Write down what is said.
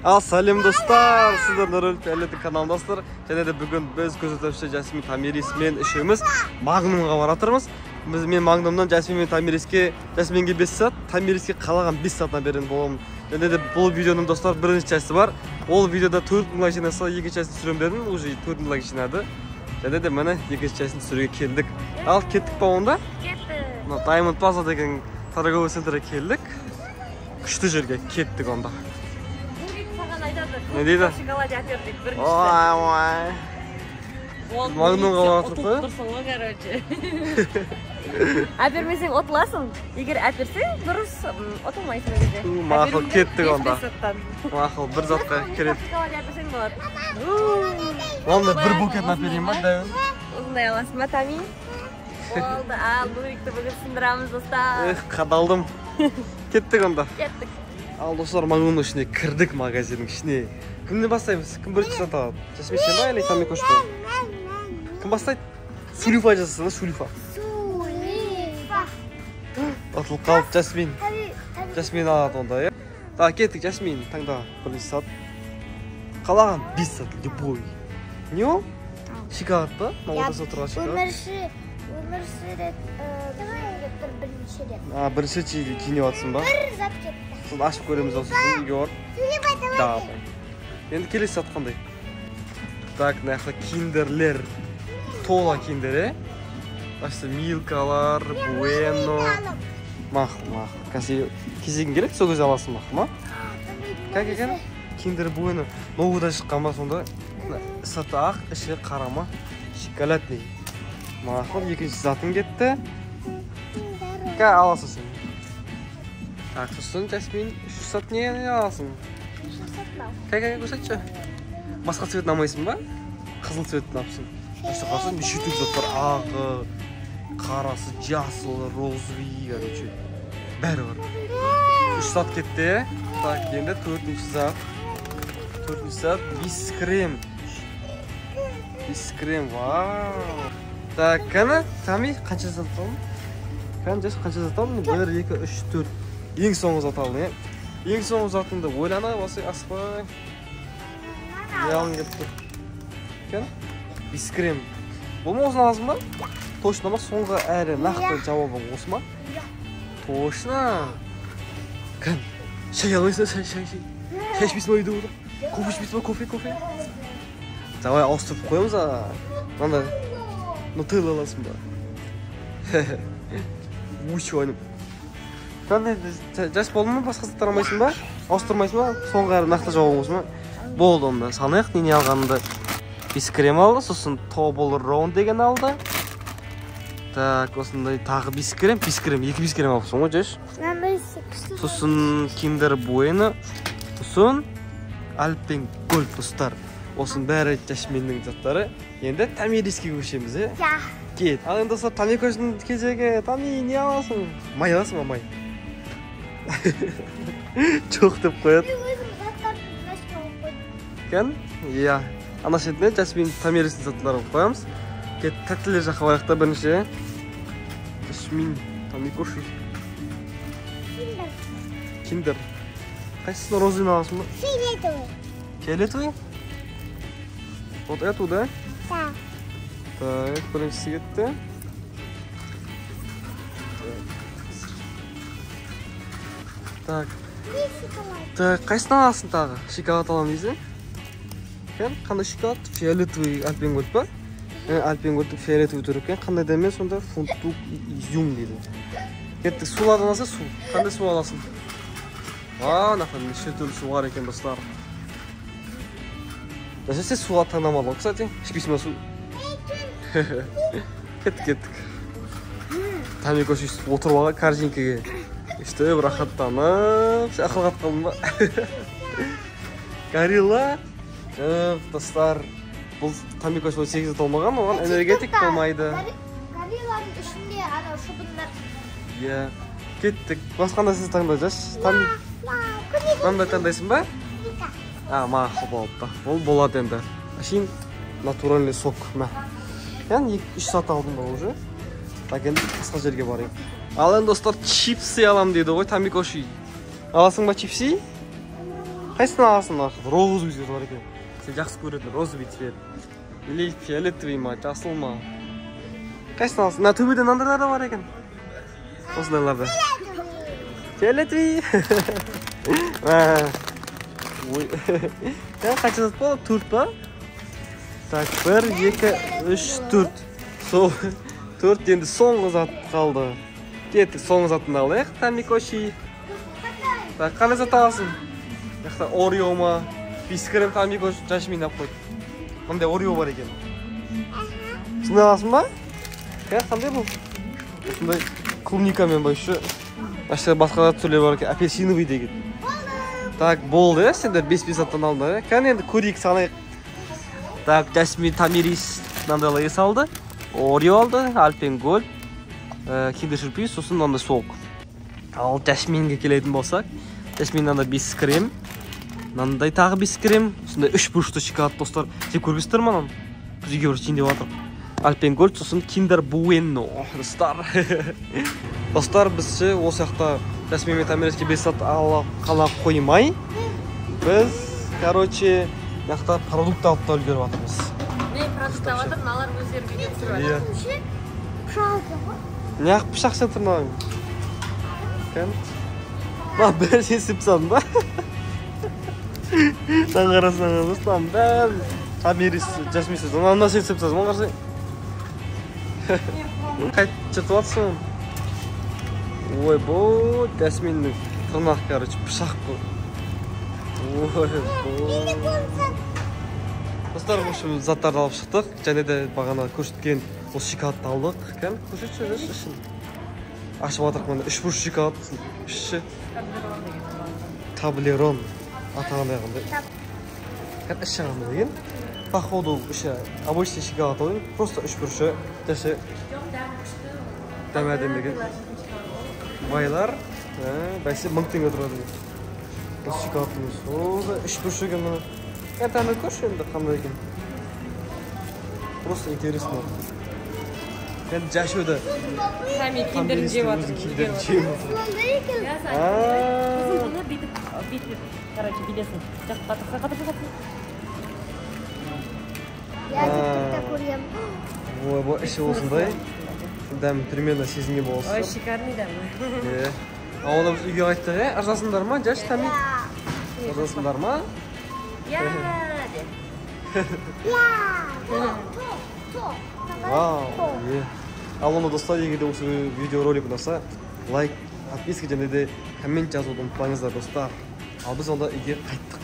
Ал сәлем достар, сіздер Нұрөлі Әлеттің каналындасыздар. Және де бүгін біз көзөтөпші Жасмин Тамирис мен үшеуміз Магнумға баратырмыз. Біз мен Магнумнан Жасмин мен Тамириске, Жасминге 5 сағат, Тамириске қалаған 5 сағатына беретін боламын. Және де бұл видеоның достар бірінші часті бар. Ол видеода 4000 лайк жинаса, екінші частін түсіремін дедім, уже 4000 лайк жинады. Және де міне екінші частін түсіруге келдік. Ал кеттік па онда? Кеттік. Мына Diamond Plaza деген торговый центрге келдік. Күшті жерге кеттік онда. Не дейді? Шоколад әпер дейді біріншісі. Ой, ой. Магнумға барып ұтылып па? Тұрсың ғой, короче. Әпермесең ұтыласың. Егер әперсең, дұрыс, ұтылмайсың ол кезде. Мақұл, кеттік онда. Бес заттан. Мақұл, бір затқа керек. Шоколад әперсең болады. Онда бір букет әперейін ба, дәуін? Осындай аласың ба, Тами? Болды, ал букетті бүгін сындырамыз, достар. Эх, қадалдым. Кеттік онда. Кеттік. Ал достар, Магнумның ішіне кірдік, магазиннің ішіне. Кімнен бастаймыз? Кім бірінші зат алады? Жасмин сен ба, или Тамикош па? Кім бастайды? Сулифа жасаса, Сулифа. Сулифа. Ұтылып қалып Жасмин. Жасмин алады онда, иә? Так, кеттік, Жасмин, таңда бірінші зат. Қалаған 5 зат, любой. Не ол? Шоколад па? Мына ортасында отырған шоколад. Өмір сүрет, тұр бірінші рет. А, бірінші рет жинап жатсың ба? Бір зат кетті. Сосын ашып көреміз осы үйге барып. Сулифа, давай. Да. Енді келесі зат қандай? Так, мына жақта киндерлер. Тола киндер, е? Башта милкалар, буэно. Мақұл, мақұл. Қазір кезегің келеді, сол кезде аласың, мақұл ма? Как екен? Киндер буэно. Новыйдан шыққан ба сонда? Сырты ақ, іші қара ма? Шоколадный. Мақұл, екінші затың кетті. Ка аласың сен. Так, сосын Жасмин, үш зат не аласың? Кәй, кәй, көрсетші. Басқа цветін алмайсың ба? Қызыл цветін алыпсың. Осы қарасаң, неше түрлі зат бар. Ағы, қарасы, жасылы, розовый, короче. Бәрі бар. Үш зат кетті. Так, енді төртінші зат. Төртінші зат бискрем. Бискрем, вау. Так, кәні, Тами, қанша зат алдың? Кәні, Жас, қанша зат алдың? 1, 2, 3, 4. Ең соңғы зат алдың, е? Ең соңғы затыңды ойлана, басай, асықпай. Не алғың келіп тұр? Кәні? Бискрем. Бұл ма, осыны аласың ба? Точно ма? Соңғы әрі нақты жауабың осы ма? Точно. Кәні, шай алмайсың ба? Шай, шай, шай. Шай ішпейсің ба үйде отырып? Кофе ішпейсің ба? Кофе, кофе. Давай ауыстырып қоямыз, а. Мынандай нутелла аласың ба? Өшіп ойнап. Қандай, жас болдың ба? Басқа заттар алмайсың ба? Ауыстырмайсың ба? Соңғы әрі нақты жауабың осы ма? Болды онда. Санайық не алғанымды. Бискрем алды, сосын Toblerone деген алды. Так, осындай тағы бискрем, бискрем, екі бискрем алыпсың ғой, Жаш? Сосын Kinder Bueno, сосын Alpen Gold, достар. Осының бәрі Жасминнің заттары. Енді Тамириске көшеміз, е? Я. Кет. Ал енді достар, Тамикоштың кезегі. Тами, не аласың? Май аласың ба, май? Жоқ деп қояды. Мен өзім заттарды мына қойып қойдым. Кән? Иә. Ана шетіне Жасмин Тамиристің заттарын қоямыз. Кет, тәттілер жаққа барайық та бірінші. Жасмин, Тамикоши. Киндер. Киндер. Қайсысын, розовыйын аласың ба? Фиолетовый. Фиолетовый? Вот эту, да? Да. Так, біріншісі кетті. Так. Шоколад. Так, қайсысын аласың тағы? Шоколад аламын дейсің? Кән, қандай шоколад? Фиолетовый Alpen Gold па? Alpen Gold'тың фиолетовый түрі екен. Қандай дәмі сонда? Фундук изюм дейді. Кеттік, сулардан алса су. Қандай су аласың? А, нахуй, неше түрлі су бар екен, достар. Даже сен суға таңдамадың ғой, кстати. Ішпейсің ба су? Кеттік, кеттік. Тамикош өйстіп отырып алған корзинкаге. Өйстіп рахаттанып, сен ақыл қатып қалдың ба? Горилла. Жоқ, достар, бұл Тамикош 18-ге толмаған, оған энергетик толмайды. Горилланың ішінде анау шыбындар. Иә. Кеттік. Басқа нәрсе таңда, Жас. Тами. Мынандай таңдайсың ба? А, мақұл болды да. Ол болады енді. Әшейін натуральный сок. Мә. Яғни 2-3 сат алдым ба уже. Так, енді басқа жерге барайық. Ал енді достар, чипсы алам дейді ғой, Тамикоши. Аласың ба чипсы? Қайсысын аласың? Розовый цвет бар екен. Сен жақсы көретін розовый цвет. Или фиолетовый ма, жасыл ма? Қайсысын аласың? Мына төбеде мынандайлар да бар екен. Осындайлар да. Фиолетовый. Ой. Қанша зат болды? 4 па? Так, 1, 2, 3, 4. Сол 4 енді соңғы зат қалды. Кеттік, соңғы затын алайық, Тамикоши. Так, қандай зат аласың? Жақта Орео ма? Бискрем Тамикоши Жасмин алып қойды. Мындай Орео бар екен. Сондай аласың ба? Қандай бұл? Осындай клубникамен ба еще? Басқа түрлері бар екен. Апельсиновый деген. Так, болды, ә? Сендер 5-5 заттан алдыңдар, ә? Кәне енді көрейік, санайық. Так, Жасмин Тамирис мынандайлар салды. Орео алды, Альпен Гольд, Киндер Сюрприз, сосын мынандай сок. Ал Жасминге келетін болсақ, Жасмин мынандай 5 крем, мынандай тағы 5 крем, сондай 3 бұрышты шоколад, достар. Жеп көргенсіздер ме ананы? Біз үйге бір жейін деп жатырмық. Альпен Гольд, сосын Киндер Буэно, достар. Достар, біз ше осы жақта Жасмин мен Тамириске 5 зат ала қала қоймай, біз, короче, жақта продукт алып та үлгеріп жатырмыз. Не продукт алып жатыр, мыналар өздері видео түсіріп жатыр. Пышақ екен ғой. Неғып пышақ сен тырнағың? Кән? Мына бәрін сен істеп тастадың ба? Мынаны қарасаң, мынаның бәрін Тамирис, Жасмин істеп тастады. Мынаны сен істеп тастадың, мына қарасаң. Қайтып жыртып жатырсың оны? Ой, бұл Жасминнің тырнақ, короче, пышақ бұл. Ой, бұл. Достар, в общем, заттарды алып шықтық. Және де бағана көрсеткен осы шоколадты алдық. Кән, көрсетші, жүрші, ішін. Ашып жатырық міне, 3 бұрыш шоколад. Іші. Таблерон. Аты қандай қандай? Кән, іші қандай деген? Походу, іші обычный шоколад ғой. Просто 3 бұрышы. Іші. Дәмі әдемі екен. Байлар, бәсе 1000 теңге тұрады екен. Осы шоколадтың өзі. О, 3 бұрыш екен мына. Кән, дәмі көрші енді қандай екен. Просто интересно. Кән, жашуды. Тами киндерін жеп жатыр. Киндерін жеп жатыр. Сосын бұны бүйтіп, бүйтіп, короче, билесің. Қатырса, қатырса, қатырса. Я тиктокта көргем. Ой, бұл іші осындай. Дәмі примерно сезінген боласыз. Ой, шикарный дәмі. Е. Ал онда біз үйге қайттық, е? Ырзасыңдар ма, Жаш, Тами? Ырзасыңдар ма? Я де. Я. Вау. Е. Ал онда, достар, егер де осы видеоролик ұнаса, лайк, подписка және де коммент жазуды ұмытпаңыздар, достар. Ал біз онда үйге қайттық.